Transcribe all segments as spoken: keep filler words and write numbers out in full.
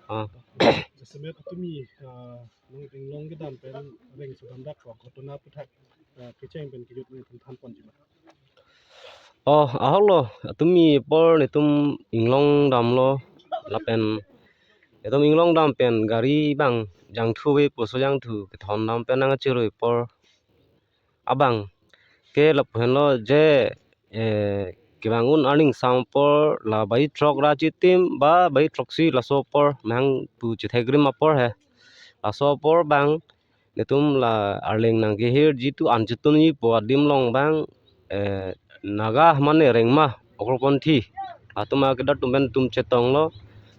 Ah. Jasemet atumi, ah, nang inglong kedam pen rengso damdak ko ghotona aputhak, ah, kecheng pen kejut nangtum thanponji ma? Oh, ahoklo, atumi apor netum inglong damlo, lapen netum inglong dam pen gari abang jangthu ave pu, laso jangthu kethon dam pen nangchirui apor abang ke lapu henlo je, eh, kevang un arni sang apor la bai throk ra chitim ba bai throksi laso apor mehang pu chethekrim apor he. Laso apor abang netum la Arleng nangkehirji atum anchotun ji pu adim along abang, eh, Naga mane Rengma Ugroponthi atum akedo atum pen netum chetonglo.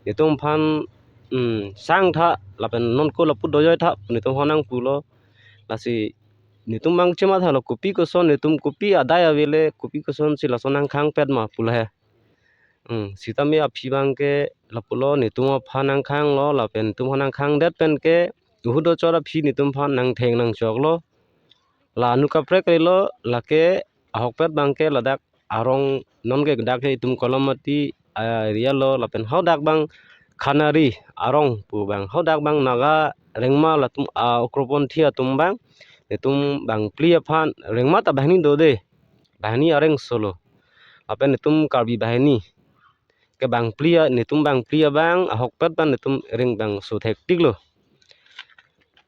Netum aphan, mm, sangtha lapen non ko lapu dojoi tha netum aphan nangpulo. Lasi netum abang chemathalo kopi koson, netum kopi adai avele, kopi kosonsi laso nangkhangpet ma pulo he. Hmm, sitame aphi abang ke lapulo, netum aphan nangkhanglo, lapen netum aphan nangkhangdet pen ke ahut dochor aphi netum aphan nangtheng nangchoklo. La anu kaprek kalilo, lake ahokpet abang ke ladak arong non ke dak ke itum Kolomati, ah, area lo, lapen hadak abang Khanari arong pu abang, hadak abang Naga Rengma latum, ah, Ugroponthi atum abang netum bangphli aphan, Rengma ta banghini do de, banghini areng solo. Lapen netum Karbi banghini ke bangphli a, netum bangphli abang ahokpet abang netum reng bangso thektiklo.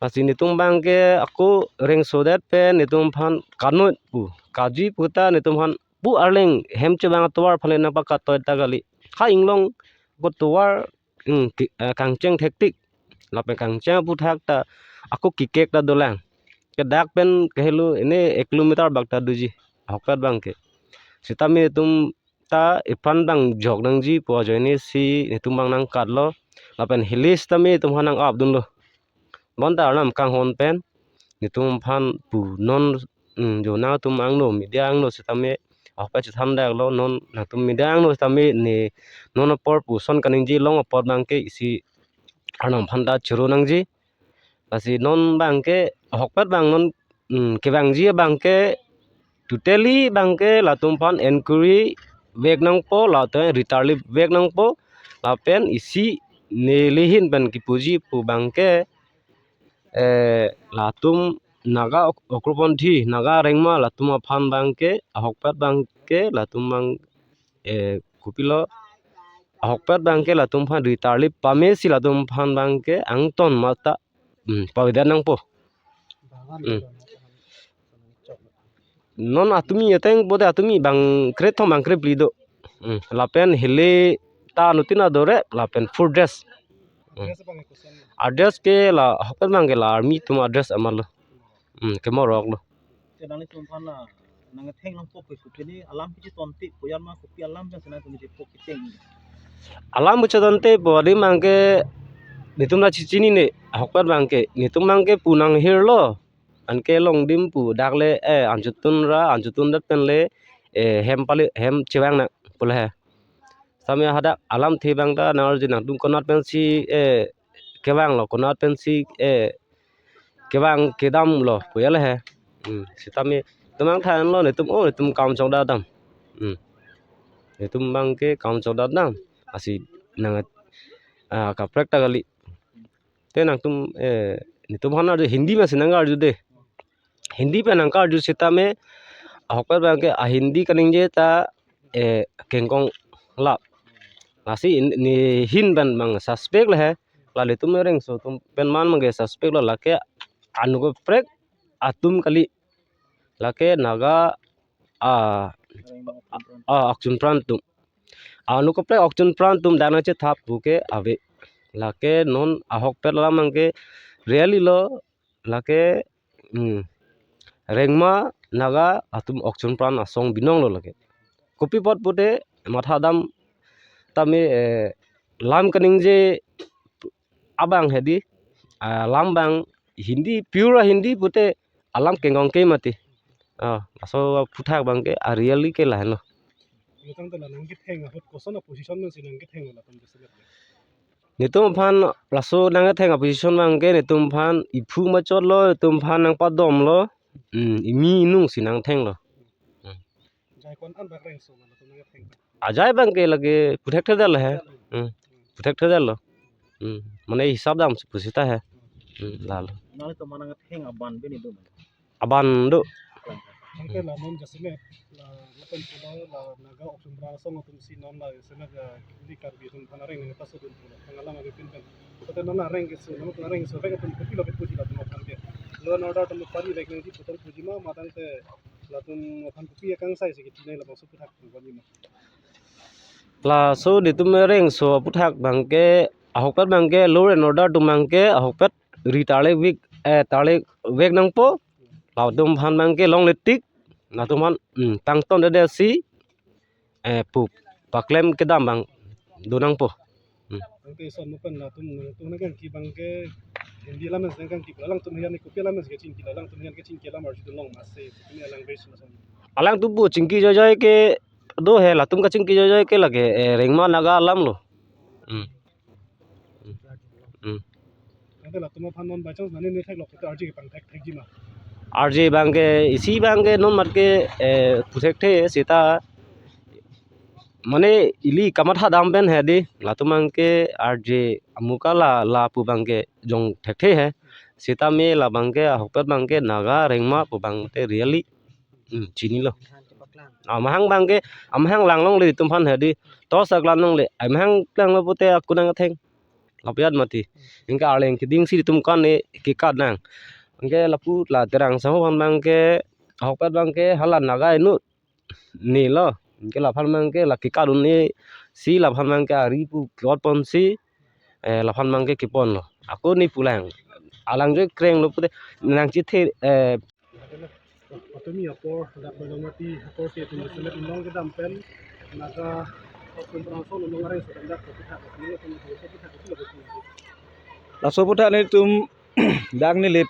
Lasi netum abang ke ako rengsodet pen netum aphan kanut pu, kaji puta netum aphan pu Arleng hem chevang atovar aphan le nangpakatoi ta kali. Ha inglong ako tovar, hmm, ki, eh, kangcheng thektik. Lapen kangcheng aputhak ta ako kikek ta dolang. Ke dak pen kehelo ene ek kilometer bak ta doji ahokpet abang ke. Sitame netum ta iphan abang jok nangji pu ajoine si netum abang nangkatlo. Lapen hilis tame netum aphan nang-ap dunlo. Bonta arnam kanghon pen netum aphan pu non, mm, jo nangtum angno, media angno sitame ahokpet chethandaklo, non nangtum media angno sitame ne non apor pu son kaningje long apor abang ke isi arnam aphan ta choro nangji. Lasi non abang ke ahokpet abang non, mm, kevangji abang ke totally abang ke latum aphan enquiry vek nangpo, latum ritarlip vek nangpo, lapen isi neli ahin pen kipuji pu abang ke, eh, latum Naga Uk-, Ugroponthi, Naga Rengma latum aphan abang ke, ahokpet abang ke, latum abang, eh, kopilo, ahokpet abang ke latum aphan ritarlip pame si latum aphan abang ke angton mata, hmm, pavedet nangpo. Hmm. Non atumi ateng pute atumi bang krethom bang krephli do. Hmm. Lapen hile ta anutin adore lapen full dress. Hmm. Address ke la ahokpet abang ke la army atum address amarlo. Hmm, kemoroklo. Te nanglitum aphan la nangtheng longpo pu, pu kini alam pichi tonte pu, yan ma kopi alam jan sana kami po kiteng. Alam pichi tonte pu adim abang ke netum la chichinine, ahokpet abang ke netum abang ke pu nanghirlo. Anke longdim pu dak le, eh, anchotun ra, anchotundet pen le, eh, hem pali, hem chevang nang pulo he. Sitame hadak alamthe abang ta nangarju nangtum konat pensi, eh, kevanglo, konat pensi, eh, kevang kedamlo pu ya le he. Hmm, sitame netum nangthanlo, netum, oh, netum kam chokdat dam. Hmm. Netum abang ke kam chokdat dam. Lasi nang, ah, kaprek ta kali. Te nangtum, eh, netum aphan arju Hindi masi nangarju de. Hindi pen nangkarju sitame ahokpet abang ke a-Hindi kaningje ta, eh, kengkong lap. Lasi in, ne ahin pen abang suspect le he. La ilitum rengso atum pen man abang ke suspect lo, lake anu kaprek atum kali. Lake Naga, ah, ah, okchunpran atum. Anu kaprek okchunpran atum dak nangchethap pu ke ave. Lake non ahokpet alam abang ke really lo, lake, hmm, Rengma Naga atum okchunpran asong binong lo lake. Kopi apot pute mathadam tame, eh, lam kaningje abang hedi, ah, alam abang Hindi, pure Hindi pute alam kengkong ke mati. Ah, laso aphuthak abang ke a-really ke lahenlo. Metang tela nangketheng ahut koson a-position pensi nangketheng latum jasemet le? Netum aphan laso nangketheng a-position abang ke netum aphan iphu machotlo, netum aphan nangpadomlo, hmm, imi inung si nangthenglo. Hmm. Jai ko-an bak rengso ma latum nangketheng? Ajai abang ke lake puthekthedetlo he. Hmm. Puthekthedetlo. Hmm. Mane hisap damsi pusita he. Hmm, lalo. Nanglitum aphan nang theng aban bini do. Aban do. Anke la non jasemet la lapen pulo la Naga Okchumra asong atumsi non la jasemet, eh, ili Karbi atum aphan areng nangpasodun pulo. Tangka alam ave pinpen. Kote non areng keso, non areng keso, vek atum kopilo kepuji latum aphan ke. Law and order atum pari vek nangji pu tangte puji ma, matang te latum aphan kopi akangsai si kiti nai labangso aphuthak atum pari ma. Laso nelitum areng keso aphuthak abangke, ahokpet abangke law and order atum abangke ahokpet ri tarlek vek, eh, tarlek vek nangpo. Latum aphan abangke longle tik, latum aphan, hmm, tangton dede si, eh, pu paklem kedam abang do nangpo. Hmm. Anke ison mo pen latum nangtum nangkangki abangke Hindi alam si nangkangki, alangtum hian kopi alam si kachingki, alangtum hian kachingki alam arjudun long masi, ini alang base lason. Alangtum pu chingki joijoi ke do he, latum kachingki joijoi ke lake, eh, Rengma Naga alam lo. Hmm. Hmm. Anke latum aphan non by chance nani ne theklok te arje kepangthek thekji ma? Arje abangke, isi abangke non matke, eh, puthekthe seta mane ili kamatha dam pen he di, latum abangke arje amuka la, lapu abangke jong thekthe he. Seta me labangke ahokpet abangke Naga Rengma pu abangke really, hmm, chinilo. Amahang abangke, amahang lang longle itum aphan he di. Tos aklan longle, amahang lang lo pute ako nang atheng. Lapiat mati. Anke arleng keding si itum kan ne kekat nang. Anke lapu la Terang Sangho aphan abangke, ahokpet abangke hala Naga inut nelo. Anke laphan abangke la kekat un-e si laphan abangke ari pu klot ponsi, eh, laphan abangke keponlo. Ako ne pulang. Alang joi krenglo pute nang chithe, eh, Patumi apor, dak Bailamati apor ke tum semet inglong kedam pen, Naga Okchumra asong along areng keso dak aphuthak, aphuthak, aphuthak, aphuthak. Laso aphuthak nelitum dak Nilip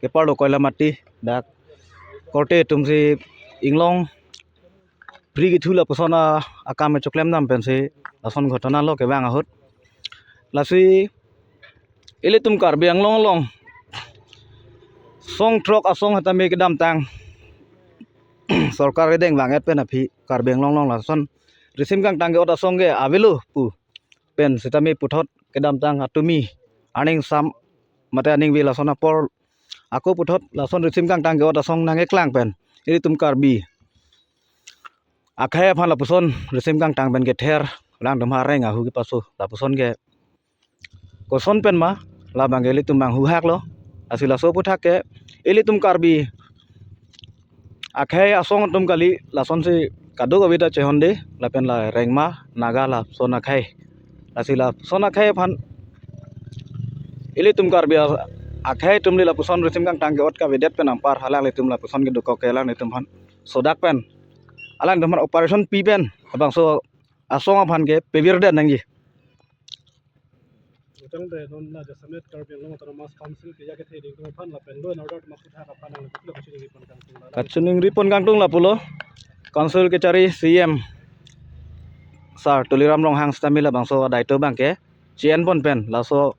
kepar do Koilamati dak korte atumsi inglong pri kethu lapuson a, akam choklem dam pensi lason ghotona lo kevang ahut. Lasi ilitum Karbi Anglong along song throk asong setame kedamtang sorkar kedeng vang-et pen aphi Karbi Anglong along lason risim kangtang ke-ot asong ke avelo pu pen setame puthot kedamtang atumi aning sam mate aning ve lason apor ako puthot lason risim kangtang ke-ot asong nangkeklang pen ilitum Karbi akhei aphan lapuson risim kangtang pen kether alangtum areng ahu kepaso lapuson ke koson pen ma labangke ilitum bang huhak lo. Lasi laso aphuthak ke ilitum Karbi akhei asong atum kali lasonsi kadokave ta chehonde lapen la Rengma Naga lason akhei. Lasi lason akhei aphan ilitum Karbi a-, akhei atum le lapuson risim kangtang ke-ot kavedet pen anpar alanglitum lapuson kedokok ke alanglitum aphan sodak pen alanglitum aphan operation pi pen labangso asong aphan ke pevirdet nangji. Utang de non la jasemet Karbi Anglong Autonomous Council ke ya kethe ding aphan lapen law and order atum aphuthak aphan nang lo kachuningri pon kangtung la. Kachuningri pon kangtung lapulo. Council kechari C M Sir Tuliram Ronghang setame labangso adai to abangke chien pon pen laso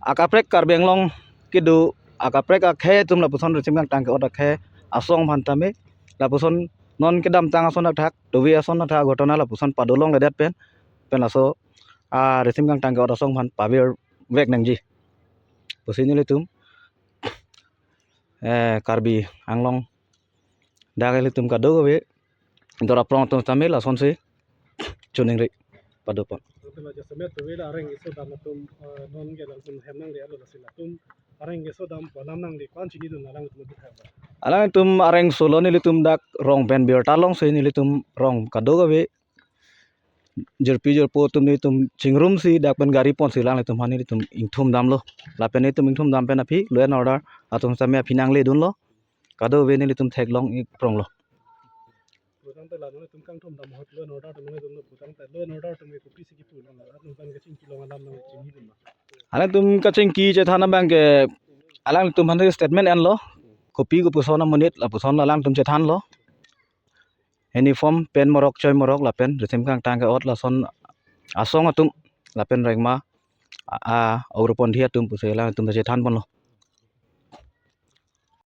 akaprek Karbi Anglong kedo akaprek akhei atum lapuson risim kangtang ke-ot akhei asong aphan tame lapuson non kedamtang ason athak, dove ason athak ghotona lapuson padolongledet pen pen laso a risim kangtang ke-ot asong aphan pavirvek nangji pusi nelitum, eh, Karbi Anglong dak ilitum kadokave dor aprong atum tame lasonsi chuningri padopon. Lapen la jasemet dove la areng keso dam atum, eh, non ke latum hem nangle alo lasi latum areng keso dam pu alam nangle ko-an chinidun alangtum aphuthak. Alangtum areng keso lo nelitum dak rong pen birta longsi nelitum rong kadokave jirpi jirpo atum nelitum chingrumsi dak pen gari ponsi alanglitum aphan nelitum ingthum damlo. Lapen nelitum ingthum dam pen aphi law and order atum tame aphi nangledunlo. Kadokave nelitum theklong-ik pronglo. Putangte la nelitum kangthum dam ahut law and order atum nangledunlo putangte law and order atum ke kopisi kipu nang atum kan kachingki long alam nang chinidun ma? Alangtum kachingki chethan abangke alangtum aphan statement enlo. Kopi kopuson amonit lapuson alangtum chethanlo. Uniform pen morok choi morok lapen risim kangtang ke-ot lason asong atum lapen Rengma a, a, Agropondi atum pusi alangtum chethan ponlo.